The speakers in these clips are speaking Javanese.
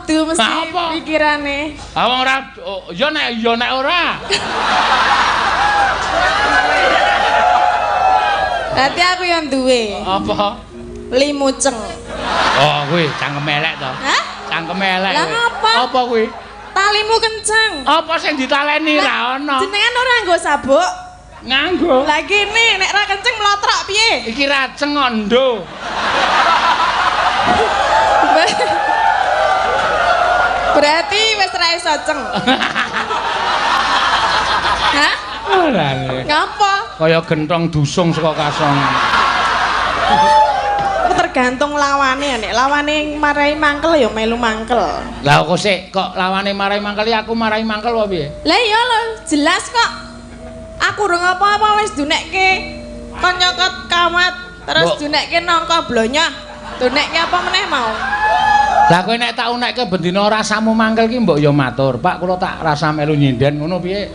udu mesti pikirane. Ah wong ora ya nek ora. Berarti aku yang duwe. Apa? Limuceng. Oh kuwi cangkem elek to. Hah? Cangkem elek. Lah ngapa? Apa kuwi? Talimu kenceng. Apa sing ditaleni ra ono? Jenengan ora nganggo sabuk? Nganggo. Lah kene nek ra kenceng mlotrok piye? Iki raceng ondo. Berarti wis ra iso ceng. Hah? Ora. Ngapa? Kaya gentong dusung saka kasongan. Tergantung lawane, nek lawane marai mangkel ya melu mangkel. Lah kok sik kok lawane marai mangkel iki aku marai mangkel apa piye? Lah iya lho, jelas kok. Aku urung apa-apa wis dunekke kon nyokot kawat, terus dunekke nangka blonyah. Dunekke apa meneh mau? Lah kowe nek tak unekke bendina rasamu mangkel ki mbok ya matur, Pak kula tak rasa melu nyinden ngono piye?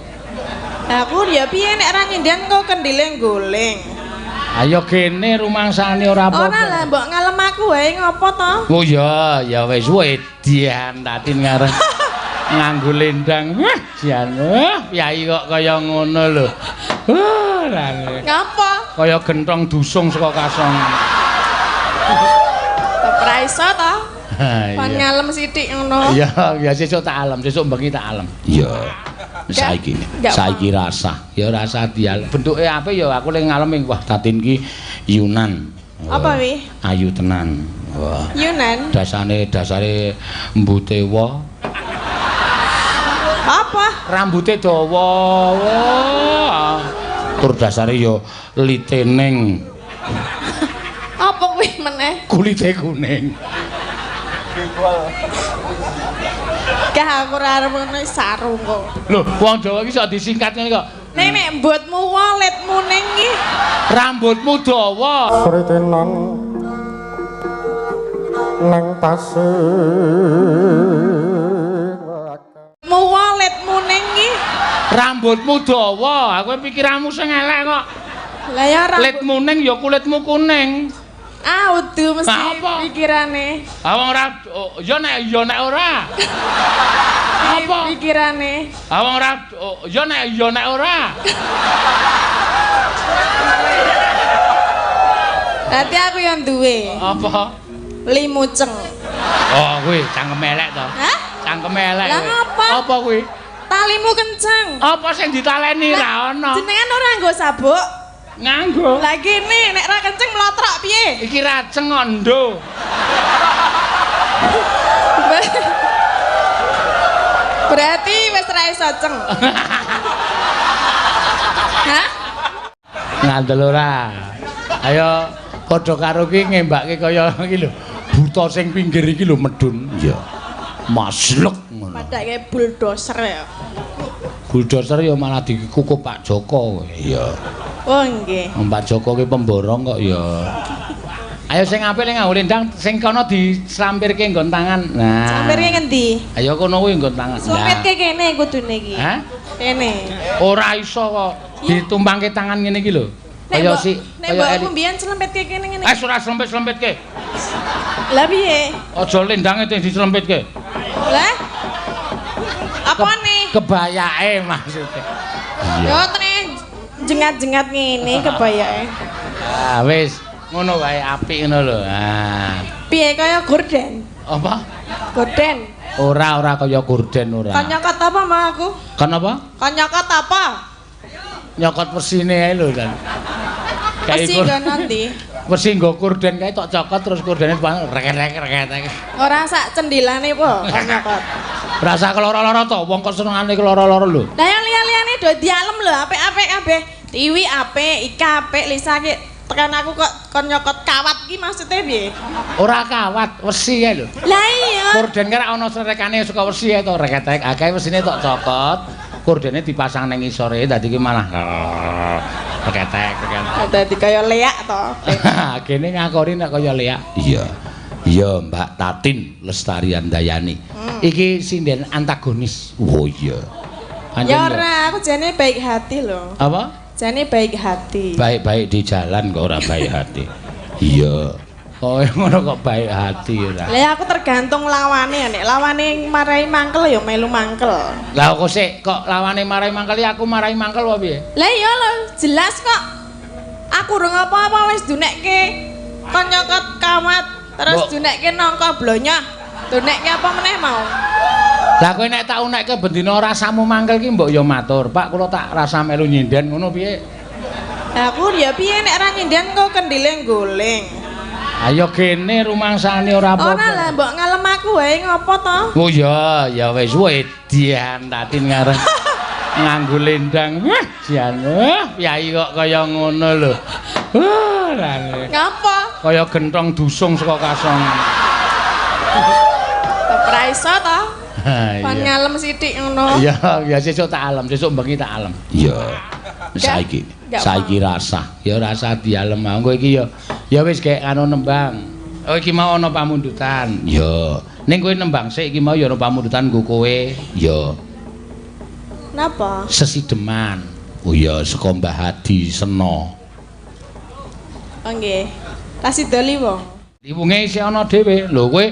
Lah aku ya piye nek ra nyinden kok kendile goleng. Ayo kene rumangsane ora apa-apa. Ora lah mbok ngalem aku wae ngopo to? Oh iya, ya wis wedian Tatin ngarep nganggo lendang. Wah, jan. Wah, piyai kok kaya ngono lho. Wah, rane. Ngapa? Kaya gentong dusung saka kasongan. Ora iso to? Kon ngalem sithik ngono. Iya, ya sesuk tak alem, sesuk bengi tak alem. Iya. Saiki saiki rasa ya rasa dial bentuke apik ya aku le ngalem wah Tatin ki Yunan. Apa wi? Ayu tenan. Wah. Yunan. Dasane dasare mbute wa. Apa? Rambute dawa. Wah. Tur dasare ya litening. Apa kuwi meneh? Kulite kuning. Gah aku ora arep ngono sarung kok. Lho, wong Jawa iki iso disingkat ngene kok. Nek nek mbutmu waletmu ning iki rambutmu dawa. Sritenan nang pasir. Mu waletmu ning iki rambutmu dawa. Aku pikiranmu sing elek kok. Lah ya rambut letmu ning ya kulitmu kuning. Ah udu mesti pikirane. Ah wong ora ya nek ora. Apa? Pikirane. Ah wong ora ya nek ora. Berarti aku yang duwe. Apa? Limuceng. Oh kuwi cangkem elek to. Hah? Cangkem elek. Lah ngapa? Apa kuwi? Talimu kenceng. Apa sing ditaleni ra ono? Jenengan ora nganggo sabuk? Nganggo. Lah kene nek ra kenceng mlotrok piye? Iki raceng ondo. Berarti wis ra iso ceng. Hah? Ngandel ora. Ayo padha karo ki ngembake kaya iki lho. Buta sing pinggir iki lho medun. Iya. Maslek ngono. Padake bulldozer ya. Bulldozer ya malah dikukup Pak Joko. Iya. Oh nggih. Pak Joko ki pemborong kok ya. Ayo sing apik ning nganggo lendang sing kono dislampirke nggon tangan. Nah. Slampirke ngendi? Ayo kono kuwi nggon tangan. Slampirke kene kudune iki. Hah? Kene. Ora iso kok ditumpangke tangan ngene iki lho. Kaya si nek mbokku mbiyen slempetke kene ngene. Eh ora slempet-slempetke. Lah piye? Aja lendange sing dislempetke. Lah? Apane? Kebayake maksudnya. Yo tene jengat-jengat ngene kebayake. Ah wis, ngono wae apik ngono lho. Ah. Piye kaya gorden? Apa? Gorden. Ora, ora kaya gorden ora. Kon nyokot apa mau aku? Kon apa? Kon nyokot apa? Nyokot pesine ae lho kan. Pesi nggo nanti. Wesi nggo korden kae tok cokot terus kordene rek-rek rek. Ora sak cendilane po kon nyokot. Rasa keloro-loro to, wong kok senengane keloro-loro lho. Lah yang liya-liyane do dialem lho, apik-apik kabeh. Tiwi apik, Ika apik, Lisa ki tekan aku kok kon nyokot kawat ki maksudnya piye? Ora kawat, wesi kae lho. Lah iya. Korden ki ora ana srekane suka wesi ae to, rek-rek. Akeh wesine tok cokot, kordene dipasang ning ngisore dadi ki malah rek-rek rek. Dadi kaya leak to. Kene ngakori nek kaya leak. Iya. Iya, Mbak Tatin Lestari Handayani. Iki sinden antagonis. Oh iya. Ya ora, aku jane baik hati lho. Apa? Jane baik hati. Baik-baik di jalan kok ora baik hati. Iya. Oh, ngono kok baik hati ora. Lah aku tergantung lawane, nek lawane marai mangkel ya melu mangkel. Lah kok sik kok lawane marai mangkel ya aku marai mangkel apa piye? Lah iya lho, jelas kok. Aku urung apa-apa wis dunekke kon nyokot kawat, terus dunekke nangka blonyoh. Dunekke apa meneh mau? Lah kowe nek tak unekke bendina rasamu mangkel ki mbok ya matur, Pak kula tak rasa melu nyinden ngono piye? Lah aku ya piye nek ora nyinden kok kendile goleng. Ayo kene rumangsane ora apa-apa. Ora lah mbok ngalem aku wae ngopo to? Oh iya, ya wis wedian Tatin ngarep nganggo lendang. Wah, jan. Piyai kok kaya ngono lho. Wah, ngapa? Kaya gentong dusung saka kasong. Ora iso to? Kon ngalem sithik ngono. Iya, ya sesuk tak alem, sesuk bengi tak alem. Iya. Saiki rasah. Ya rasah dialem. Engko iki ya ya wis gek anu nembang. Oh iki mau ana pamundutan. Ya. Ning kowe nembang sik iki mau ya ana pamundutan nggo kowe. Ya. Napa? Sesideman. Oh iya saka Mbah Hadi Sena. Oh nggih. Tasih doli wong. Liwunge isih ana dhewe. Lho kowe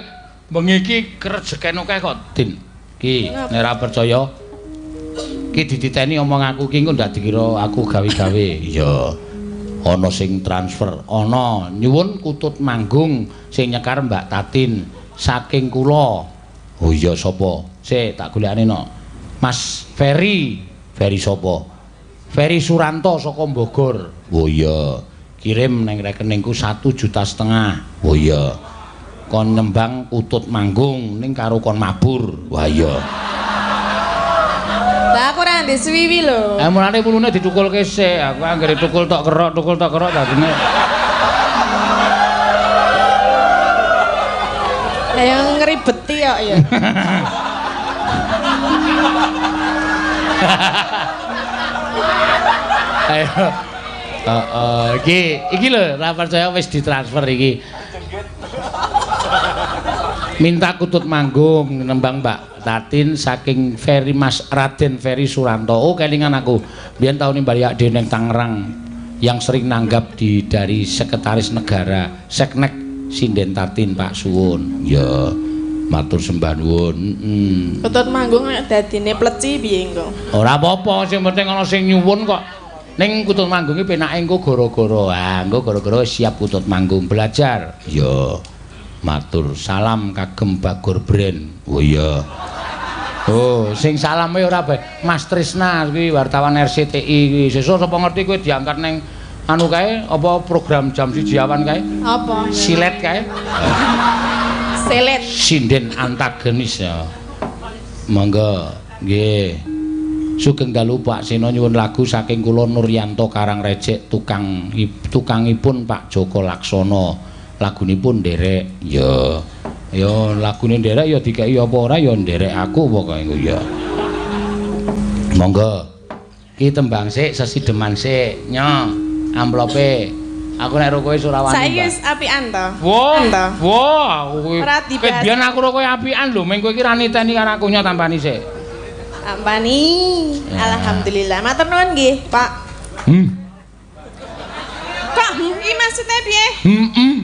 bengi iki krejeken akeh kok, Din. Ki nek ora percaya ki dititeni omong aku ki engko ndak dikira aku gawe-gawe. Iya. Ana sing transfer, ana nyuwun kutut manggung sing nyekar Mbak Tatin saking kula. Oh iya sapa? Sik tak golekane no. Mas Ferry. Ferry sapa? Ferry Suranto saka Bogor. Oh iya. Kirim nang rekeningku 1,5 juta. Oh iya. Kon nembang kutut manggung ning karo kon mabur. Wah iya. Lah aku ora ndek suwiwi lho. Eh mulane wulune ditukulke sik. Aku anggere tukul tok kerok dadine. Lah yang ngribeti kok ya. Ayo. Heeh, iki lho ora percaya wis ditransfer iki. Minta kutut manggung nembang Mbak Tatin saking Ferry Mas Raden Ferry Suranto. Oh kelingan aku. Biyen taun mbariak dhewe ning Tangerang yang sering nanggap di dari Sekretaris Negara Seknek Sinden Tatin Pak Suwun. Ya, matur sembah nuwun. Heeh. Kutut manggung nek dadine pleci piye engko? Ora apa-apa, sing penting ana sing nyuwun kok. Ning kutut manggung iki penake engko gara-gara. Ah, engko gara-gara siap kutut manggung belajar. Ya. Matur salam kagem Bagor Brand. Oh iya. Oh, sing salame ora bae. Mas Trisna kuwi wartawan RCTI kuwi. Sesuk sapa ngerti kowe diangkat ning anu kae apa program jam 1 awan kae? Apa? Silet kae. Silet. Sinden antagonis ya. Monggo. Nggih. Sugeng dalu Pak Seno nyuwun lagu saking kula Nuryanto Karangrejek tukangipun Pak Joko Laksono. Lagunipun nderek. Ya. Ya lagune nderek ya dikeki apa ora ya nderek aku pokoke engko ya. Monggo. Ki tembang sik sesideman sik. Nyo, amplope. Aku nek ro kowe ora wani. Saiki wis apian to. Wah, wah, aku kuwi. Biyen aku ro kowe apian lho, meng kowe iki ra niteni karo aku nyo tampani sik. Tampani. Alhamdulillah. Matur nuwun nggih, Pak. Kok iki maksudnya piye? Heeh.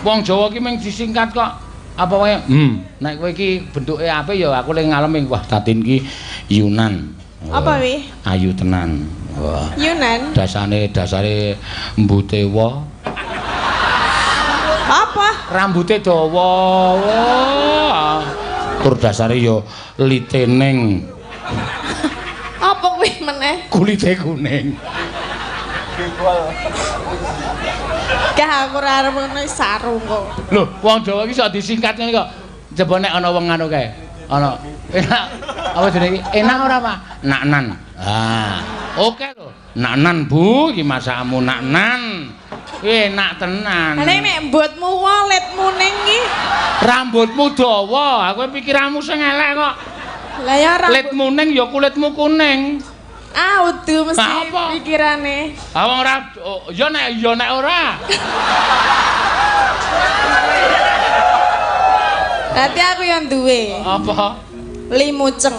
Wong Jawa ki mung disingkat kok. Apa wae? Nek kowe iki bentuke apik ya aku le ngalem wah Tatin ki Yunan. Apa wi? Ayu tenan. Wah. Yunan. Dasare mbute wa. Apa? Rambute dawa. Wah. Tur dasare ya liteneng. Apa kuwi meneh? Kulite kuning. Gak aku ora arep ngono sarung kok. Lho, wong Jawa iki sok disingkat ngene kok. Coba nek ana wong anu kae. Ana. Enak. Apa jenenge iki? Enak ora, Pak? Naknan. Ah, oke lho. Naknan, Bu, iki masakmu naknan. Enak tenan. Lah nek mbotmu waletmu ning iki. Rambutmu dawa, aku pikiranmu sing elek kok. Lah ya rambut. Letmu ning ya kulitmu kuning. Ah, udu mesti pikirane. Ah wong ora ya nek ora. Berarti aku yang duwe. Apa? Limuceng.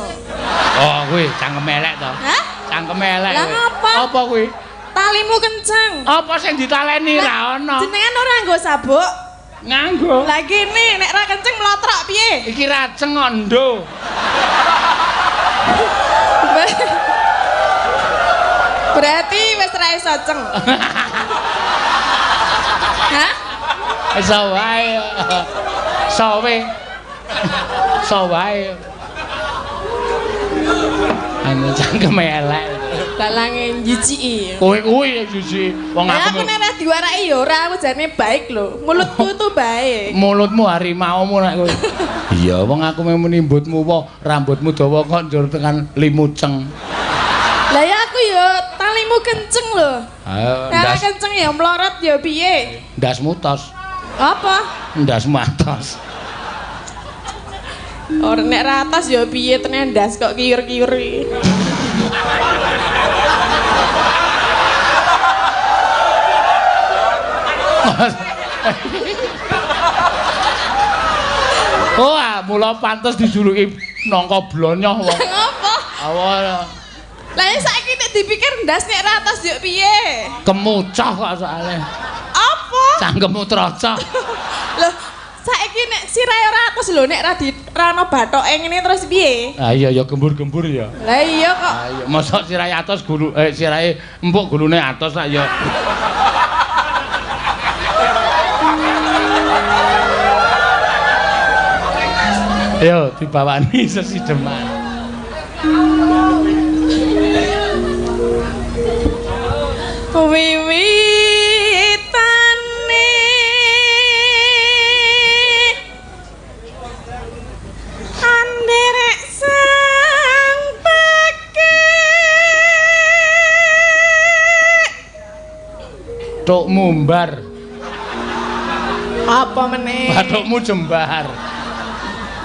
Oh, kuwi cangkem elek to. Hah? Cangkem elek. Lah ngapa? Apa kuwi? Ta Talimu kenceng. Apa sing ditaleni ra ono? Jenengan ora nganggo sabuk? Nganggo. Lah kene nek ra kenceng mlotrok piye? Iki raceng ondo. Berarti wis ra iso ceng. Hah? Iso wae. Sowe. So wae. Anu cangkeme elek. Dalange njijiki. Kowe kuwi jijiki. Wong aku nek ora diwaraki ya ora, aku jane baik lho. Mulutku tuh baik. Mulutmu harimaumu nek kowe. Iya, wong aku menimbutmu wae, rambutmu dawa kok njur tekan limuceng. Lah ya aku ya talimu kenceng lho. Ayo, ndas kenceng ya mlorot ya piye? Ndasmu tos. Apa? Ndasmu atos. Ora nek ra atas ya piye tenan ndas kok kiur-kiur iki. Oh, mula pantes dijuluki nangka blonyoh wong. Ngopo? Awa. Lah saiki nek dipikir ndas nek ra atas yo piye? Kemucoh kok soalé. Apa? Cangkemmu trocoh. Loh, saiki nek sirahe ora atas lho nek ra di ra ono bathoke ngene terus piye? Ah iya ya gembur-gembur ya. Lah iya kok. Ah iya, mosok sirahe atos gulu sirahe empuk gulune atos lak ya. Ayo dibawani sesideman. Wiwitane anderek sang pekek Bathukmu mbar. Apa meneh? Bathukmu jembar.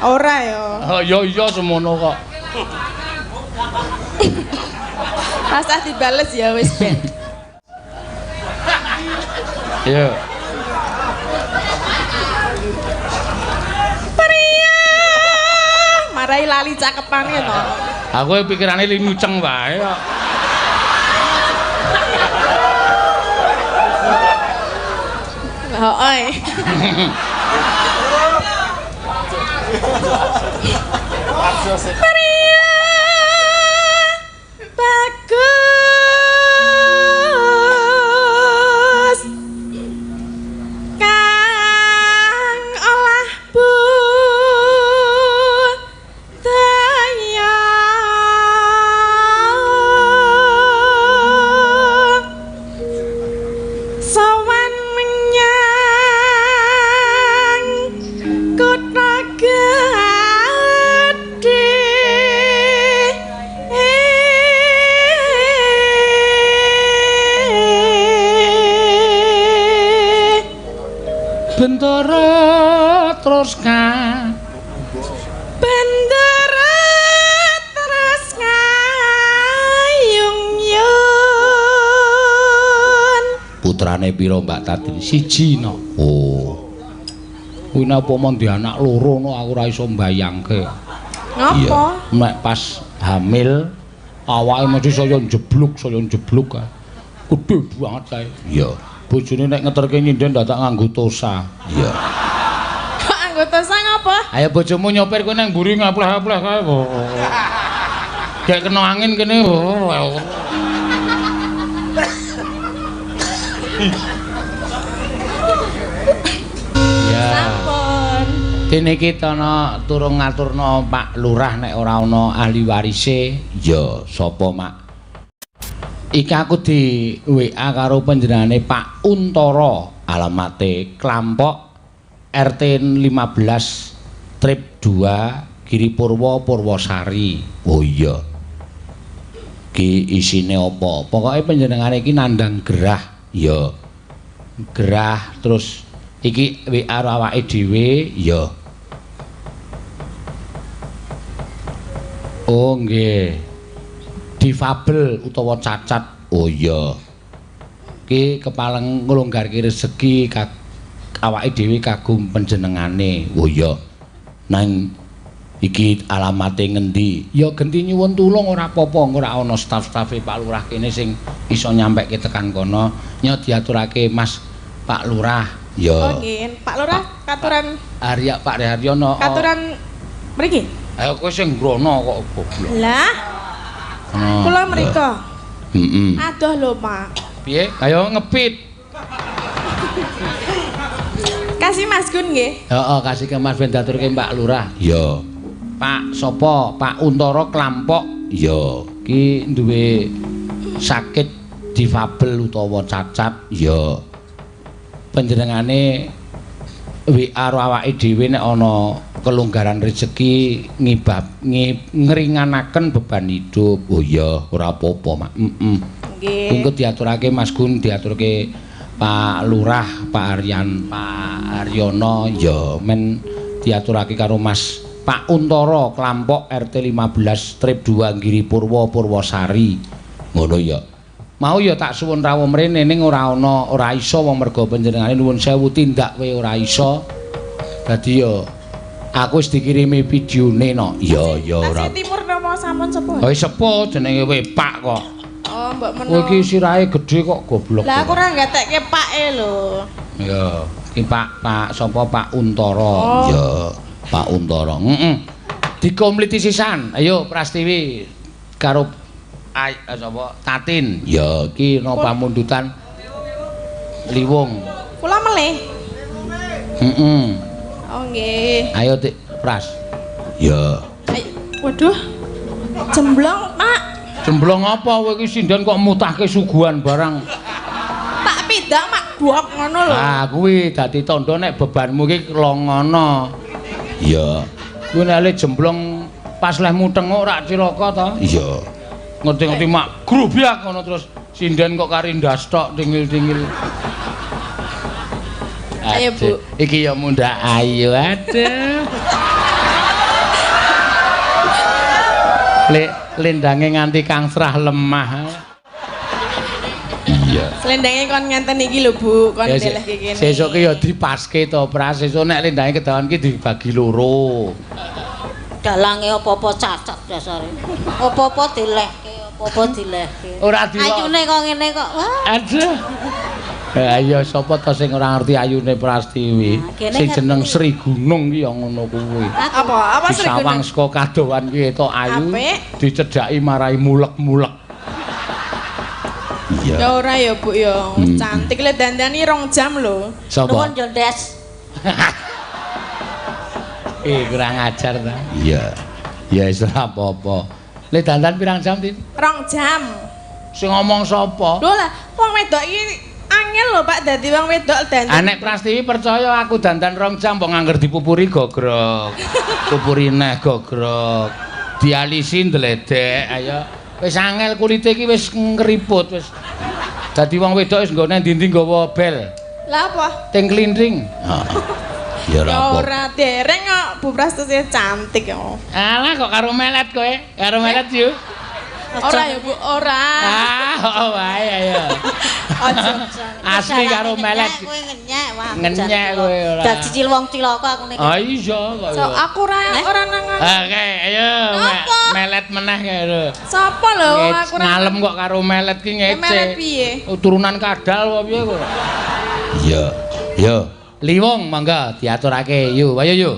Ora ya. Oh iya iya semono kok. Rasah dibales ya wis ben. Iya. Pria marai lali cakepane to. Aku pikirane limuceng wae kok. Heeh. Pria bagus kang olah budaya sowan menyang kutha gedhe. Bentara terus Bentara terus ngayung yun. Putrane pira Mbak Tatin? Siji no. Oh. Kuwi napa mon di anak loro no aku ora iso mbayangke. Ngapa? Nek pas hamil awake mesti saya njebluk kae. Gedhe banget kae. Iya. Bojone nek ngeterke nyinden dadak nganggo tosa. Iya. Kok nganggo tosa ngapa? Ayo bojomu nyopir kowe nang mburi ngapleh-apleh kae. Gek kena angin kene. Ya. Sampun. Dene iki ana turung ngaturna Pak Lurah nek ora ana ahli warise. Ya, sapa Mak? Iki aku di WA karo panjenengane Pak Untara, alamate Klampok RT 15 Trip 2 Giri Purwo Purwosari. Oh iya. Ki isine apa? Pokoke panjenengane iki nandhang gerah. Ya. Gerah terus iki WA awake dhewe ya. Oh nggih. Difabel utawa cacat. Oh iya. Ki kepaleng nglonggarke rezeki awake dhewe kagum panjenengane. Oh iya. Nang Iki alamate ngendi? Ya genti nyuwun tulung ora apa-apa, ora ana staf-stafe Pak Lurah kene sing iso nyampekke tekan kono. Nyo diaturake Mas Pak Lurah. Ya. Oh nggih, Pak Lurah katuran Arya Pak Haryono. Katuran mriki. Ayo kowe sing ngrono kok goblok. Lah. Kula mriko. Heeh. Adoh lho, Pak. Piye? Ayo ngepit. Kasih Mas Gun nggih. Heeh, kasih ke Mas ben diaturke Pak Lurah. Ya. Pak sapa? Pak Untara Klampok. Ya. Ki duwe sakit difabel utawa cacat. Ya. Panjenengane WA karo awake dhewe nek ana kelonggaran rezeki ngibab ngringanaken beban hidup. Oh iya, ora apa-apa, Mak. Heeh. Nggih. Engko diaturake Mas Gun, diaturke Pak Lurah, Pak Aryan, Pak Haryono, ya men diaturake karo Mas Pak Untara Klampok RT 15 Strip 2 Giri Purwo Purwosari. Ngono ya. Mau ya tak suwun rawuh mrene ning ora ana, ora iso wong merga panjenengane nuwun sewu tindak kowe ora iso. Dadi ya aku wis dikirimi videone no. Ya ya ora. Tasih Timur napa sampun sepuh? Oh sepuh jenenge kowe Pak kok. Oh mbok menawa. Kowe iki sirahe gedhe kok goblok. Lah aku ora gatekke Pake lho. Ya, iki Pak Pak sapa Pak Untara. Oh. Ya, Pak Untara. Heeh. Dikompliti sisan. Ayo Prastiwi karo sapa Tatin. Ya iki ana pamundutan Liwung. Kula melih. Heeh. Oh nggih. Ayo Tik Pras. Ya. Waduh. Jemblong, Pak. Jemblong apa kowe iki sinden kok mutahke suguhan barang. Tak pidak mak guok ngono lho. Ah kuwi dadi tandha nek bebanmu iki longono. Iya. Kuwi nek le jemblong pas lehmu tenguk rak cilaka to. Iya. Ngerti-ngerti mak grubyak ngono terus sinden kok kari ndas tok dingil-dingil. Ayo Bu. Iki ya mundhak ayu aduh. Lek lendange nganti kangsrah lemah. Iya. Slendange kon ngenten iki lho Bu, kon ndelehke kene. Sesuk ki ya dipaske to, Pras. Sesuk nek lendange kedawan ki dibagi loro. Dalange apa-apa cacat dasare. Apa-apa dilehke, apa-apa dilehke. Ora dilok. Ayune kok ngene kok. Wah. Aduh. Ayo sapa to sing ora ngerti ayune Prastiwi? Sing jeneng Sri Gunung ki ya ngono kuwi. Apa? Apa Sri Gunung? Disawang saka kadowan ki etok ayu, dicedhaki marai mulek-mulek. Iya. Ya ora ya Bu ya, cantik le dandani 2 jam lho. Sapa? Nuwun yo Ndes. Kurang ajar ta. Iya. Ya wis ora apa-apa. Le dandan pirang jam, Tin? 2 jam. Sing ngomong sapa? Lho lah, wong wedok iki angel lho Pak dadi wong wedok dandan. Ah nek Prastiwi percaya aku dandan 2 jam mbok ngangger dipupuri gogrok. Pupuri neh gogrok. Dialisi ndledek ayo. Wis angel kulite iki wis ngriput wis. Dadi wong wedok wis nggone ndi-ndi nggawa bel. Lah apa? Ting klinting. Heeh. Ya ora apa. Ora dereng kok Bu Prastuti cantik kok. Alah kok karo melet kowe? Karo melet yo. Ora ya Bu, ora. Ah, wae ayo. Aja. Asli karo melet. Kowe ngenyek wah. Ngenyek kowe ora. Dadi cil wong cilaka aku nek. Ah iya kok. So aku ora ora nang. Oke, ayo melet meneh kae lho. Sapa lho aku ora. Ngalem kok karo melet ki ngece. Melet piye? Turunan kadal apa piye kok. Iya. Yo. Liwung monggo diaturake yo, ayo yo.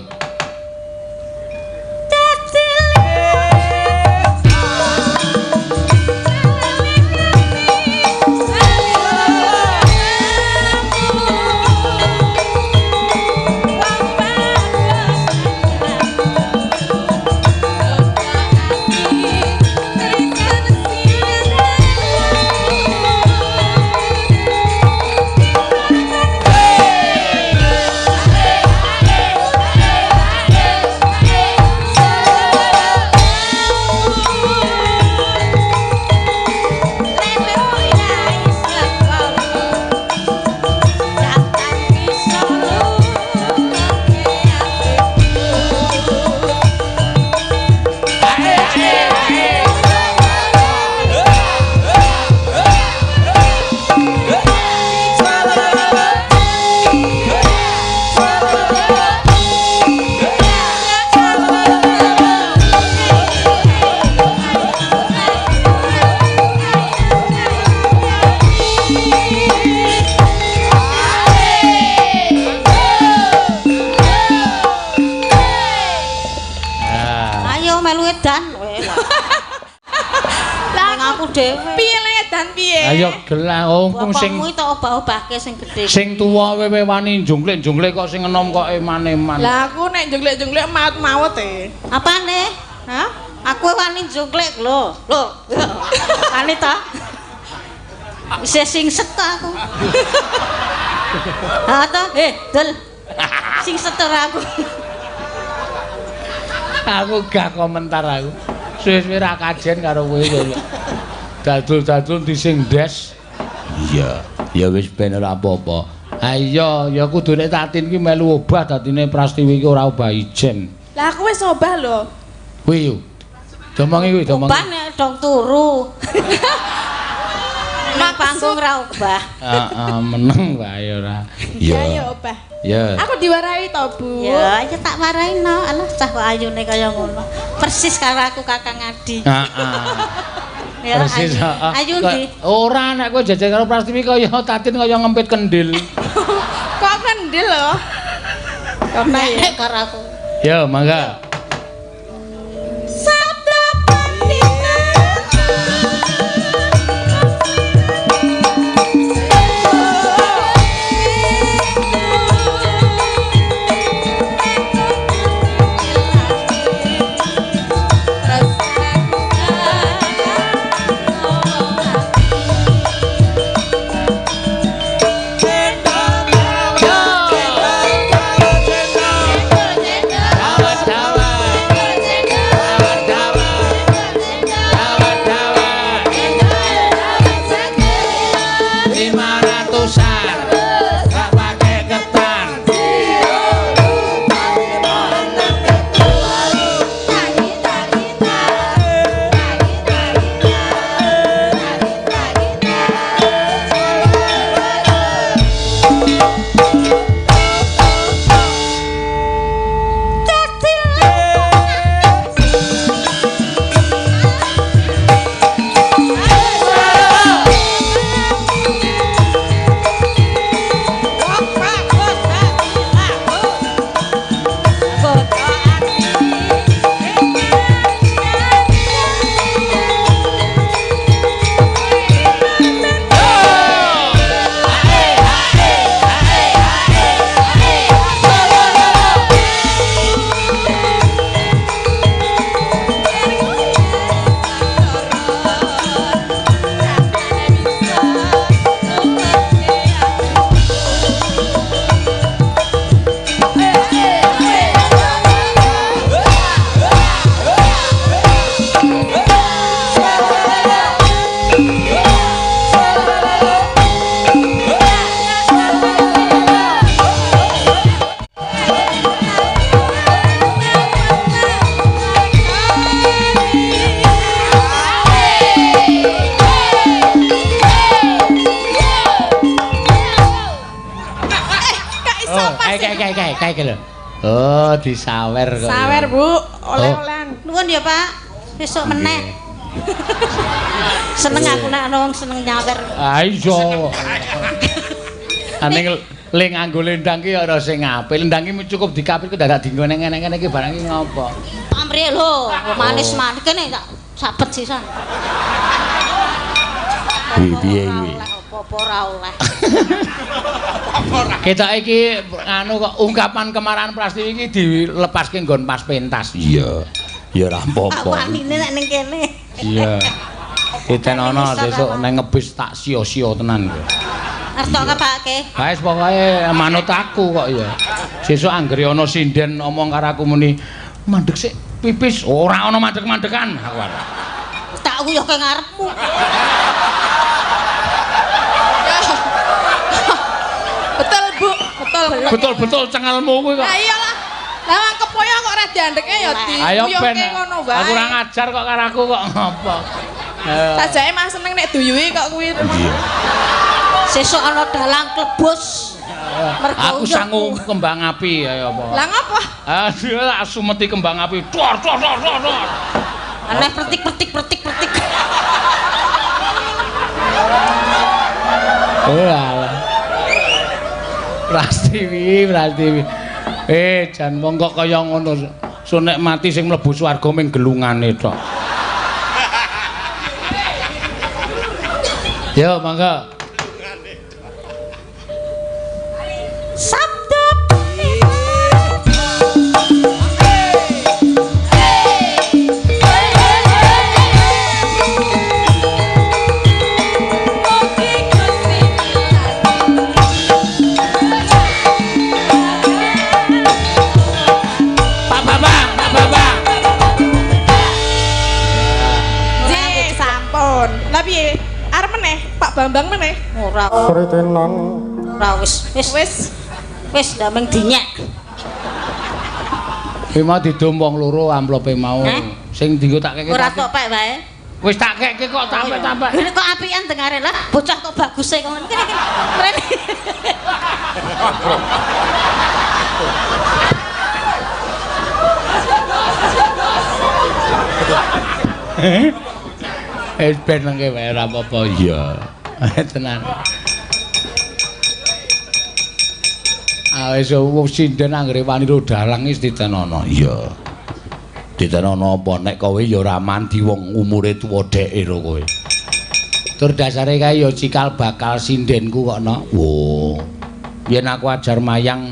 melu edan kowe. Lah aku dhewe. Piye le edan piye? Ayo gelah wong sing bapakmu tak obah-obahke sing gedhe. Sing tuwa wewe wani jungklik-jungklik kok sing enom kok eman-eman. Lah aku nek jungklik-jungklik maut-maut e. Apane? Hah? Aku wani jungklik lho. Lho. Wani ta? Isih singset ta aku. Ha ta? Dul. Singset ora aku. Aku gak komentar aku. Suwe-suwe ra kajen karo kowe kowe. Dadul-dadul di sing des. Iya, ya wis ben ora apa-apa. Ha iya, ya kudune Tatin ki melu obah dadine Prastiwi ki ora obah ijen. Lah aku wis obah lho. Kuwi yo. Domongi kuwi, domongi. Obah nek dong turu. Nek panggung ra obah. Heeh, meneng wae ora. Iya, ya obah. Ya. Aku diwarahi to, Bu. Ya, ya tak warahi no. Alah cah kok ayune kaya ngono. Persis karo aku Kakang Adi. Heeh. Ya, persis, heeh. Ayu ndi? Ora nek kowe jajal karo Prastiwi kaya Tatin kaya ngempit kendil. Kok kendil lho? Karena ya karo aku. Ya, mangga. Sabda pandita. Oh, disawer kok. Sawer, Bu. Oleh-olehan. Nuwun ya, Pak. Besok meneh. Seneng aku nek ana wong seneng nyawer. Ah iya. Aning le nganggo lendang ki ora sing apik. Lendang ki cukup dikapit kok dadak dienggo nang ngene-ngene iki barang ki ngopo. Pamrih lho, manis-manis kene tak sabet sisan. Piye iki? Apa ora oleh. Kita iki anu kok ungkapan kemarahan Prastiwi iki dilepaske nggon pas pentas. Iya. Ya ora apa-apa. Wanine nek ning kene. Iya. Ditenono sesuk nang ngebis tak sia-sia tenan kowe. Arep tok kepake. Ha wis pokoke manut aku kok ya. Sesuk anggere ana sinden omong karo aku muni mandek sik pipis, ora ana mandek-mandekan aku arep. Tak uyuhke ngarepmu. Betul, Bu. Betul. Betul-betul cengelmu kuwi kok. Lah iyalah. Lah kepoyo kok ora diandeke ya diyuhke ngono wae. Aku ora ngajar kok karo aku kok ngopo. Sajake mah seneng nek duyuhi kok kuwi. Iya. Sesuk ana dalang klebus. Aku sangu kembang api ayo apa. Lah ngopo? Ah, tak sumeti kembang api. Dor dor dor dor. Aneh pertik pertik pertik pertik. Oh alah. Prastiwi, Prastiwi. Jan wong kok kaya ngono. So nek mati sing mlebu swarga ming gelungane tok. Yo mangga. Sabda Bambang meneh? Ora. Ora wis wis wis wis ndameng dinyek. Kuwi mau didum wong loro amplope mau. Sing dienggo tak keke. Ora tok pek wae. Wis tak keke kok tampek-tampek. Ngene kok apian dengare lah, bocah kok baguse kok ngene iki. Mrene. Wis ben nengke wae ora apa-apa iya. Tenan. Ah wis wong sinden anggere wani ro dalang wis ditenono. Iya. Ditenono apa nek kowe ya ora mandi wong umure tuwa dheke ro kowe. Tur dasare kae ya cikal bakal sindenku kok no. Wo. Yen aku ajar mayang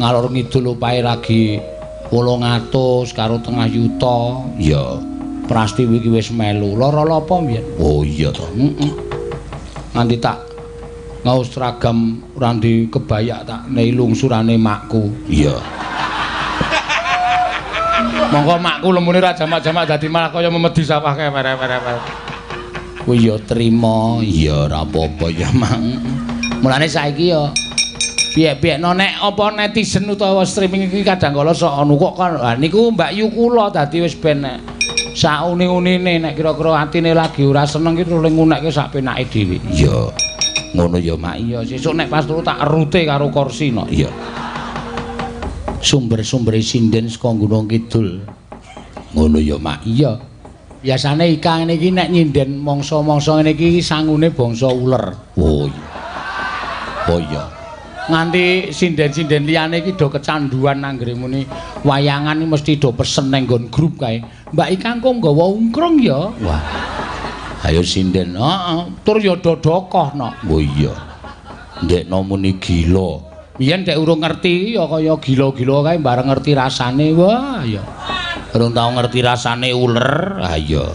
ngalor ngidul opahe lagi 800 karo tengah yuta. Iya. Prastiwi iki wis melu. Lara apa mbiyen? Oh iya to. Heeh. Nganti tak ngaos seragam randi kebayak tak nei lungsurane makku. Iya. Monggo makku lemune ra jamak-jamak dadi malah kaya memedi sawah kae were-were. Kuwi ya trima, iya ora apa-apa ya mang. Mulane saiki ya piye-piyekno nek apa netizen utawa streaming iki kadang kala sok anu kok kan. Ha niku Mbak Yu kula dadi wis ben nek sauni-unine nek kira-kira atine lagi ora seneng ki terus ngunekke sak penake dhewe. Iya. Ngono ya Mak. Iya, sesuk nek pas turu tak erute karo kursi no. Iya. Sumber-sumbere sinden saka Gunung Kidul. Ngono ya Mak. Iya. Biasane Ika ngene iki nek nyinden mangsa-mangsa ngene iki sangune bangsa uler. Oh iya. Oh iya. Nganti sinden-sinden liyane iki do kecanduan anggere muni wayangan iki mesti do pesen nang nggon grup kae. Mbak Ika engko nggawa ungkrung ya. Wah. Ayo sinden. Heeh. Tur ya do dokoh no. Oh iya. Ndekno muni gila. Biyen dek urung ngerti ya kaya gila-gila kae bareng ngerti rasane. Wah ya. Urung tau ngerti rasane uler. Ha iya.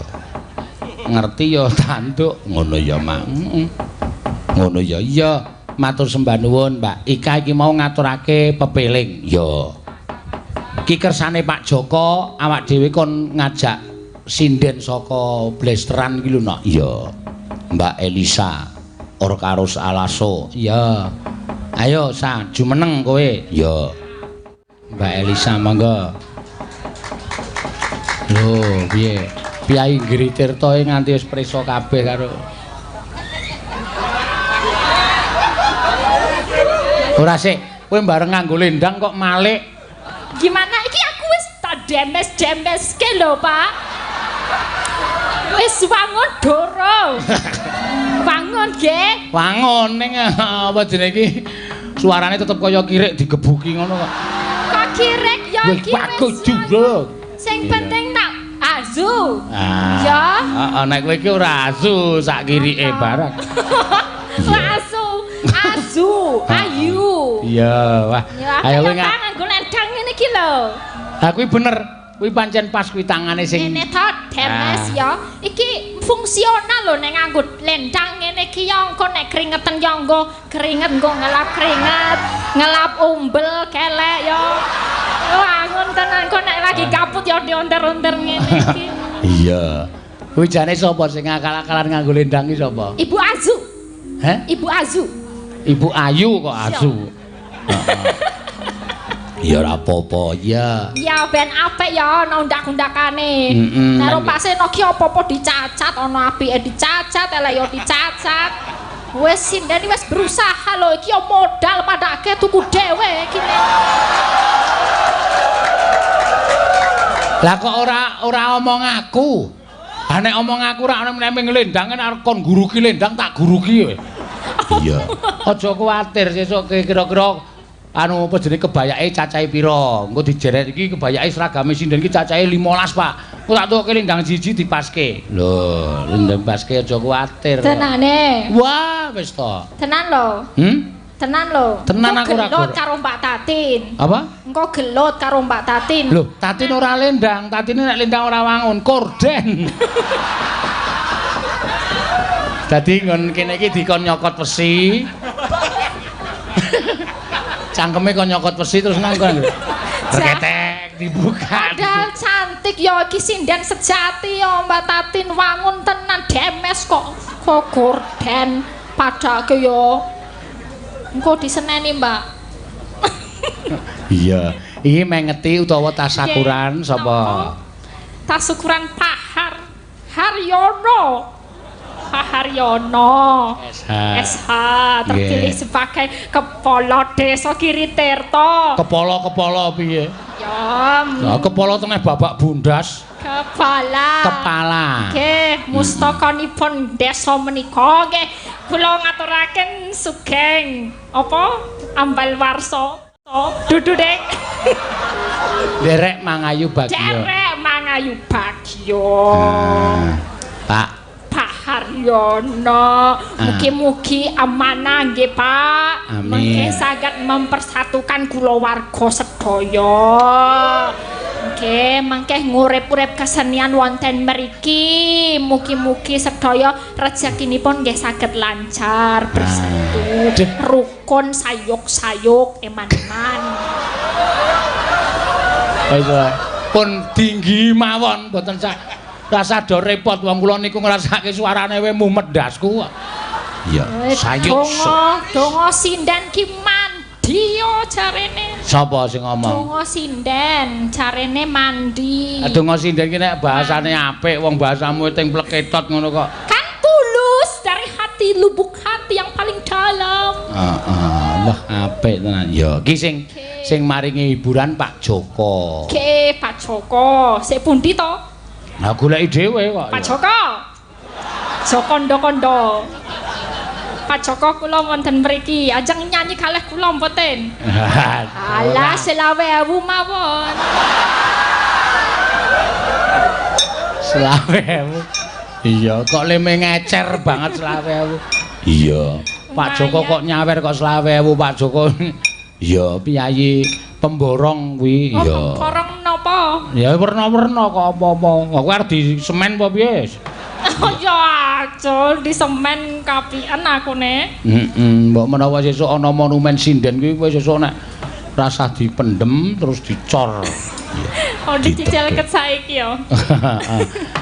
Ngerti ya tanduk. Ngono ya, Mak. Heeh. Ngono ya. Iya. Matur sembah nuwun, Mbak Ika iki mau ngaturake pepeling. Ya. Ki kersane Pak Joko awak dhewe kon ngajak sinden saka Blesteran iki lho, Nak. Iya. Mbak Elisa Orkarus Alaso. Iya. Ayo sa jumeneng kowe. Iya. Mbak Elisa monggo. Lho, piye? Piyai Giri Tirta nganti wis prisa kabeh karo ora sik, kowe bareng nganggo lendang kok malik. Gimana iki aku wis tak demes-demeske lho, Pak. Wis wangun doro. Wangun nggih. Wangun ning apa jenenge iki? Suarane tetep kaya kirik digebuki ngono kok. Kok kirik ya iki wis. Sing penting tak azu. Ya. Heeh, nek kowe iki ora azu sak kirike barang. Ora azu. Azu, ayu. Iya, wah. Ayo kowe nganggo lendang ngene iki lho. Ha kuwi bener. Kuwi pancen pas kuwi tangane sing ngene to, demes ya. Iki fungsional lho nek nganggo lendang ngene iki ya engko nek kringeten ya engko keringet engko ngelap keringet, ngelap umbel kelek ya. Wangun tenan kok nek lagi kaput ya dionter-onter ngene iki. Iya. Kuwi jane sapa sing ngakal-akalan nganggo lendang iki sapa? Ibu Azu. Heh? Ibu Azu. Ibu Ayu kok Azu. Ya ora apa-apa, ya. Ya ben apik ya ana undak-undakane. Nek ro Pak Seno ki apa-apa dicacat, ana apike dicacat, elek ya dicacat. Wis sinden wis berusaha lho iki ya modal padake tuku dhewe iki. Lah kok ora omong aku. Ha nek omong aku ora ana meneh nglendang arep kon guruki lendang tak guruki kowe. Iya. Aja kuwatir sesuk kira-kira anu apa jenenge kebayake cacahe pira. Engko dijeret iki kebayake seragame sinden iki cacahe 15, Pak. Engko tak tukoke lendang siji dipaske. Lho, lendang paske aja kuwatir. Tenane. Wah, wis to. Tenan lho. Tenan lho. Tenan aku ora gelut karo Mbak Tatin. Apa? Engko gelut karo Mbak Tatin. Lho, Tatin ora lendang, Tatine nek lendang ora wangun, korden. Dadi nggon kene iki dikon nyokot wesi. Cangkeme kon nyokot wesi terus nang kon. Reketek dibuka. Padahal cantik ya iki sinden sejati ya Mbak Tatin wangun tenan demes kok kok gorden padake ya. Engko diseneni, Mbak. Iya, iki mengeti utawa tasakuran sapa? Tasukuran Pak Haryono. Pak Haryono SH. SH terpilih sebagai kepala desa Giritirto. Kepala-kepala piye? Ya. Lah kepala tengah babak bundas. Kepala. Kepala. Nggih, mustakanipun desa menika nggih kula ngaturaken sugeng apa ambal warsa. Dudu dek. Derek mangayu bagyo. Derek mangayu bagyo. Pak Haryono, mugi-mugi amanah nggih Pak. Amin. Mengke saged mempersatukan kulawarga sedaya. Nggih, mengke ngurip-urip kesenian wonten mriki. Mugi-mugi sedaya rezekinipun nggih saged lancar, bersatu, rukun, sayuk-sayuk, eman-eman. Pun tinggi mawon mboten sak rasa do repot wong kula niku ngrasake suarane we mumet ndasku. Iya, sayuk. Donga sinden ki mandi yo jarene. Sapa sing ngomong? Donga sinden jarene mandi. Donga sinden ki nek bahasane apik wong bahasamu ting pleketot ngono kok. Kan tulus dari hati, lubuk hati yang paling dalam. Heeh, lah apik tenan. Ya, ki sing sing maringi hiburan Pak Joko. Oke, Pak Joko. Sik pundi to? Nah, goleki dhewe kok. Pak Joko. Jokondo-kondo. Pak Joko kula wonten mriki, ajeng nyanyi kalih kula mboten. Alah, 25.000 mawon. 25.000. Iya, kok leme ngecer banget 25.000. Iya. Pak Joko kok nyawer kok 25.000 Pak Joko. Iya, piyayi pemborong kuwi. Iya. Pemborong napa? Ya werna-werna kok apa-apa. Kowe arep di semen apa piye? Oh ya aja di semen kapian aku ne. Heeh, mbok menawa sesuk ana monumen sinden kuwi kowe sesuk nek rasah dipendem terus dicor. Oh dicicil ket saiki ya.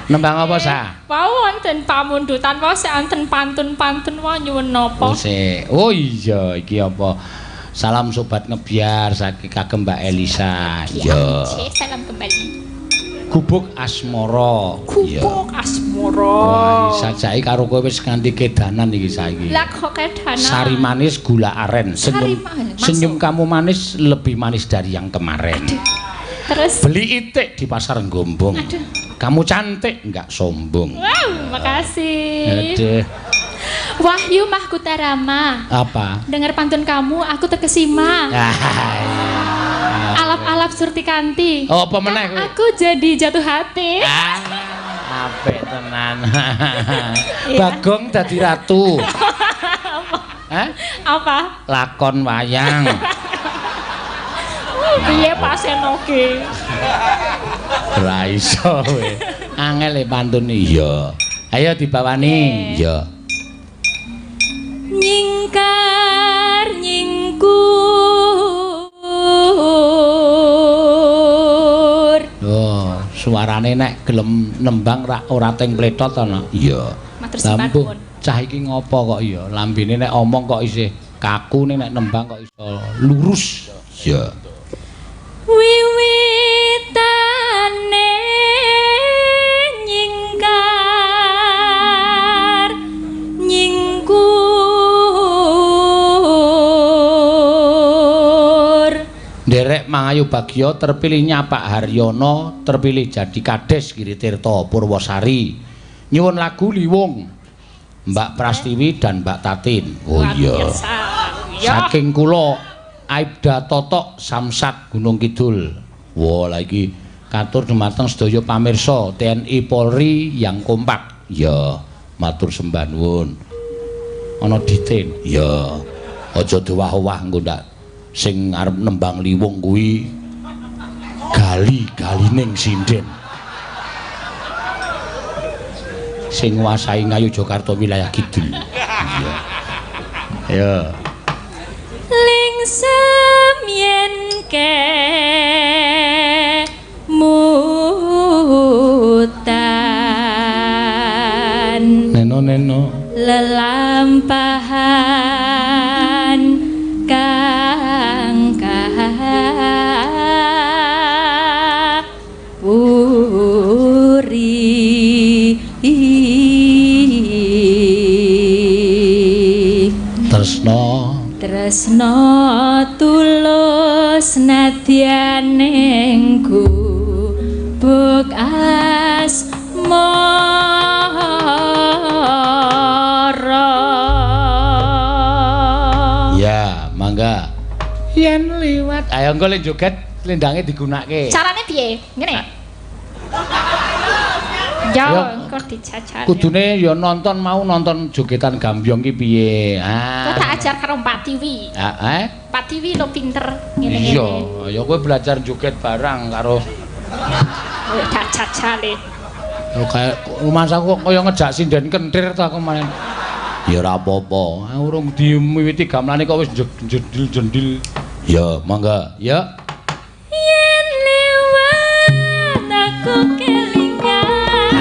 Nembang apa sa? Wau wonten pamundutan wau sik wonten pantun-pantun wae nyuwun napa? Oh iya iki apa? Salam sobat ngebiar saking kagem Mbak Elisa. Iya. Salam kembali. Gubuk Asmara. Gubuk Asmara. Wah, sajake karo kowe wis nganti kedanan iki saiki. Lah kok kedanan? Sari manis gula aren. Senyum, senyum kamu manis lebih manis dari yang kemarin. Aduh. Terus beli itik di pasar Gombong. Aduh. Kamu cantik enggak sombong. Wow, makasih. Aduh. Wahyu Mahkutarama. Apa? Dengar pantun kamu, aku terkesima. Alap-alap Surtikanti. Oh, apa meneh kowe? Aku jadi jatuh hati. Apik tenan. Bagong dadi ratu. Hah? Apa? Lakon wayang. Piye Pak Seno ki? Ora iso kowe. Angel e pantun iya. Ayo dibawani. Iya. Nyingkar nyingkur. Oh, suarane nek gelem nembang ora teng pletot ana. Iya. Matur. Cah iki ngopo kok iya? Lambene nek omong kok isih kaku, nek nembang kok iso lurus. Iya. Wiwitane nyingkar nyingkur. Nderek Mangayu Bagyo terpilihnya Pak Haryono terpilih jadi Kades Giritirto Purwosari. Nyuwun lagu Liwung Mbak Prastiwi dan Mbak Tatin. Oh iya. Saking kula Aibda Totok Samsat Gunung Kidul. Wah, lha iki katur dumateng sedaya pamirsa TNI Polri yang kompak. Ya, matur sembah nuwun. Ana ditin. Ya, aja dowah-owah engko ndak sing arep nembang liwung kuwi gali-galining sinden. Sing nguasai Ngayogyakarta wilayah kidul. Iya. Ya. Lingsem yen kemutan neno-neno lelampahan kang puri. Tresno tresno tulus nadyan ning gubuk asmara. Ya, mangga. Yen liwat, ayo engko lek joget lendange digunake. Carane piye? Ngene. Ya, engko dijajal. Kudune ya nonton mau nonton jogetan gambyong ki piye. Ah. Kok tak ajar karo Pak Tiwi. Heeh. Pak Tiwi lo pinter ngene-ngene. Iya, ya kowe belajar joget barang karo tak jajale. Lho kaya rumangsaku kok kaya ngejak sinden kentir ta aku main. Ya ora apa-apa. Urung diwiwiti gamelane kok wis jendil-jendil. Ya, mangga. Ya. Yen lewat aku kelingan.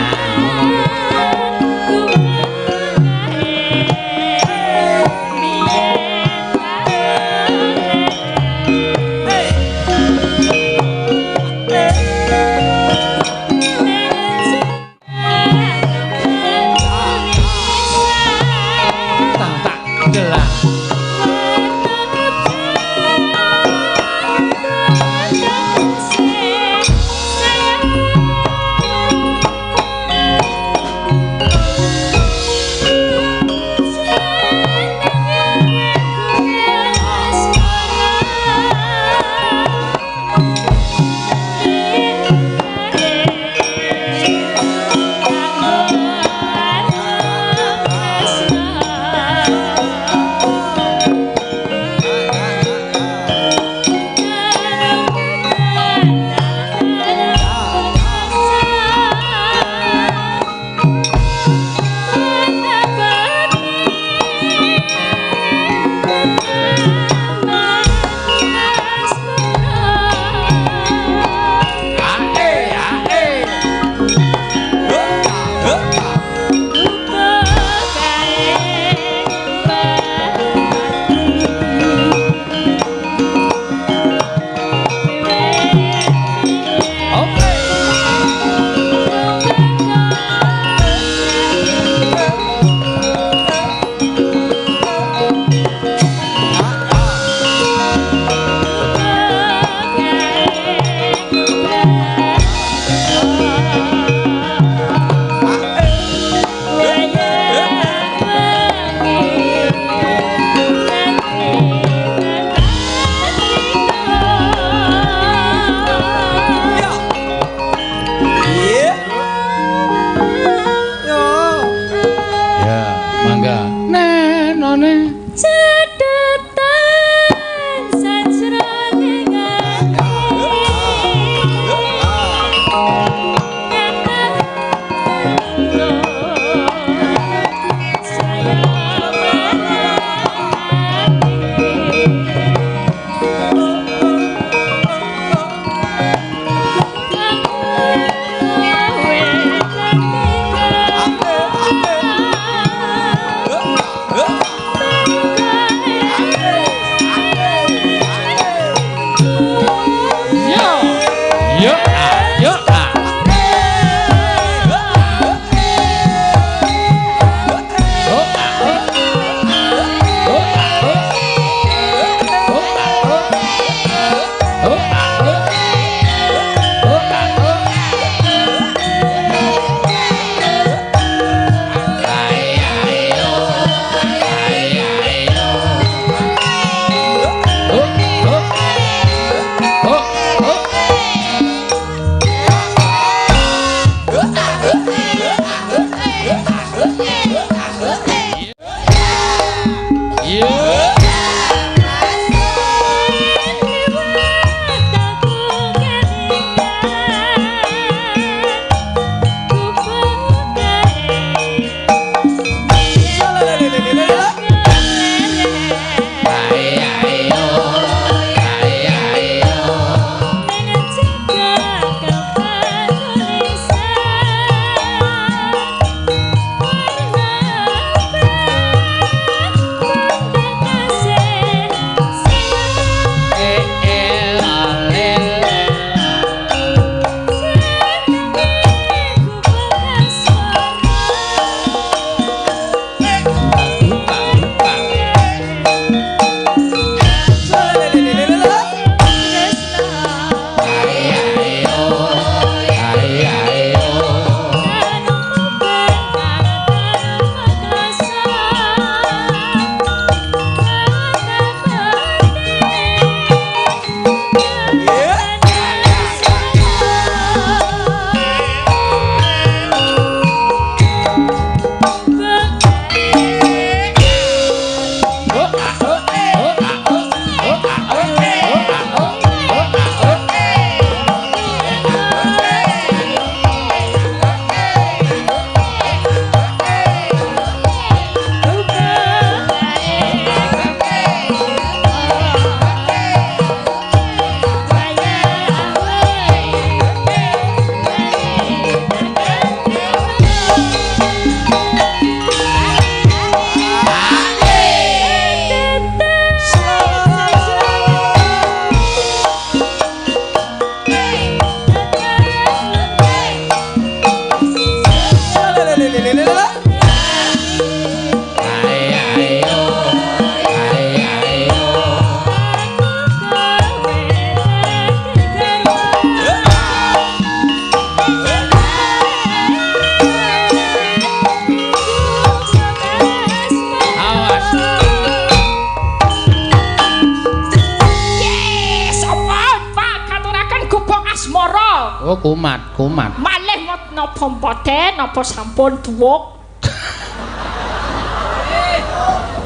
Kumat, kumat. Malih napa mboten, napa sampun duwuk.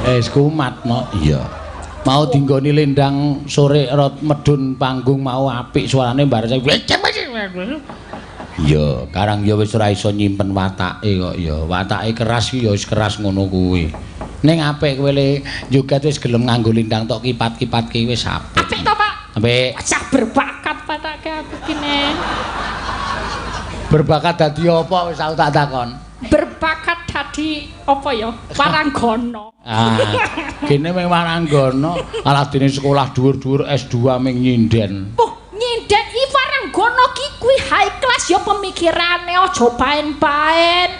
Wis kumat no. Iya. Mau dinggoni lendang sore rot medun panggung mau apik suarane bar saya. Iya, karang ya wis ora iso nyimpen watake kok ya. Watake keras ki ya wis keras ngono kuwi. Ning apik kowe le joget wis gelem nganggo lendang tok kipat-kipatke wis apik. Apik to, Pak? Apik. Cah berbakat patake aku ki ne. Berbakat dadi apa wis aku tak takon. Berbakat dadi apa ya? Waranggana. Ah, kene mung waranggana, alah dene sekolah dhuwur-dhuwur S2 ming nyinden. Oh, nyinden iki waranggana ki kuwi high class ya pemikirane aja paen-paen.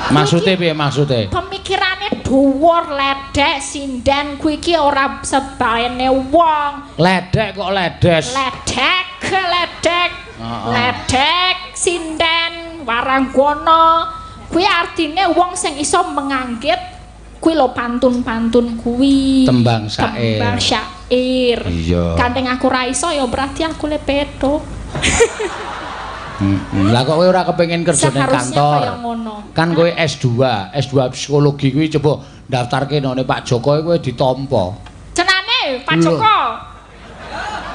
Maksude piye maksude? Pemikirane dhuwur, ledek, sinden kuwi iki ora sebaene wong. Ledek kok ledes. Ledek, ledek. Ledek, sinden, waranggana. Kuwi artine wong sing iso menganggit kuwi lho pantun-pantun kuwi. Tembang syair. Tembang syair. Iya. Gandeng aku ra iso ya berarti aku le petuk. Lah kok kowe ora kepengin kerja ning kantor? Kan kowe S2, S2 psikologi kuwi coba daftarke nang Pak Joko kowe ditampa. Cenane Pak Joko.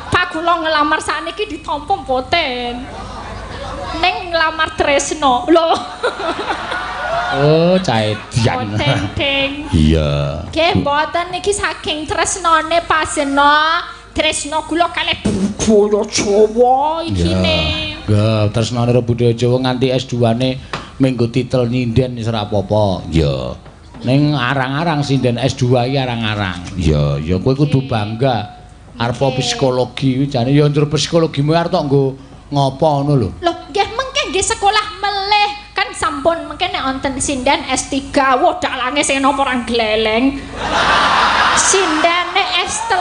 Pak kula ngelamar sakniki ditampa mboten. Ning nglamar Tresno. Lho. Oh, caedian. Mboten. Iya. Nggih, mboten niki saking tresnane Pak Seno. Tresno kula kalih budaya Jawa iki ne. Nggih, tresnane karo budaya Jawa nganti S2-ne minggu titel nyinden wis ora apa-apa. Iya. Ning arang-arang sinden S2 iki arang-arang. Iya, ya kowe kudu bangga. Arep psikologi kuwi jane ya njur psikologimu arep tok nggo ngopo ngono lho. Lho, nggih mengke nggih sekolah melih kan sampun mengke nek wonten sinden S3, wah dalange sing napa ora gleleng. Sindene S3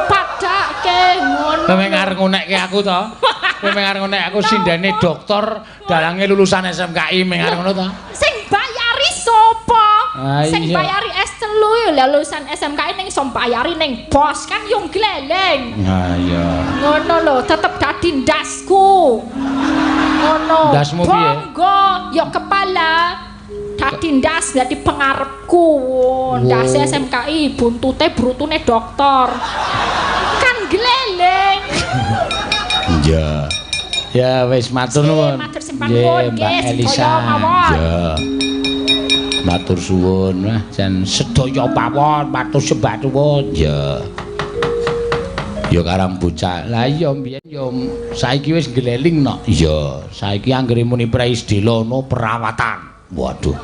padake ngono. Kowe arep ngunekke aku to? Kowe arep ngunekke aku sindene doktor, dalange lulusan SMKI meng arep ngono to? Sing bayari sapa? Sing bayari S3 ya lulusan SMKI ning iso bayari ning bos kan yo gleleng. Ha iya. Ngono lho, tetep dadi ndasku. Ngono. Ndasmu piye? Bangga ya kepala. Dadi ndas dadi pengarepku. Ndase SMKI buntute brutune doktor. Kan gleleng. Iya. Ya wis matur nuwun. Matur sembah nuwun nggih sedaya mawon. Ya. Matur suwun, wah jan sedaya pawon matur sembah nuwun. Ya. Ya karang bocah. Lah iya mbiyen ya saiki wis ngleling no. Iya, saiki anggere muni praisdela no perawatan. Waduh.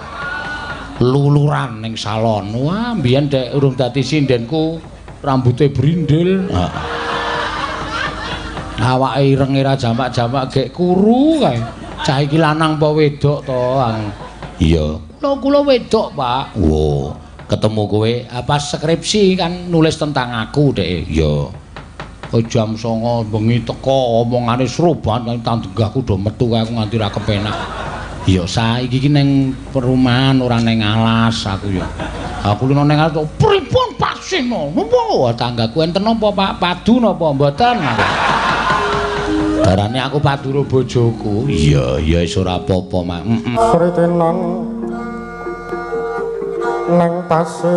Luluran ning salon. Wah, mbiyen dek urung dadi sindenku rambute brindil. Heeh. Awake irenge ra jamak-jamak gek kuru kae. Cah iki lanang apa wedok to? Iya. Kula wedok, Pak. Wo, ketemu kowe apa skripsi kan nulis tentang aku dek. Iya. Jam 09.00 bengi teko omongane seru banget tanggahku do metu kae aku nganti ra kepenak. Ya saiki iki ning perumahan ora ning alas aku ya. Aku lho ning alas pripun Pak Seno? Napa tanggaku enten napa Pak? Padu napa mboten? Darane aku padu ro bojoku. Iya, ya wis ora apa-apa, Mak. Heeh. Kritenan nang pasir.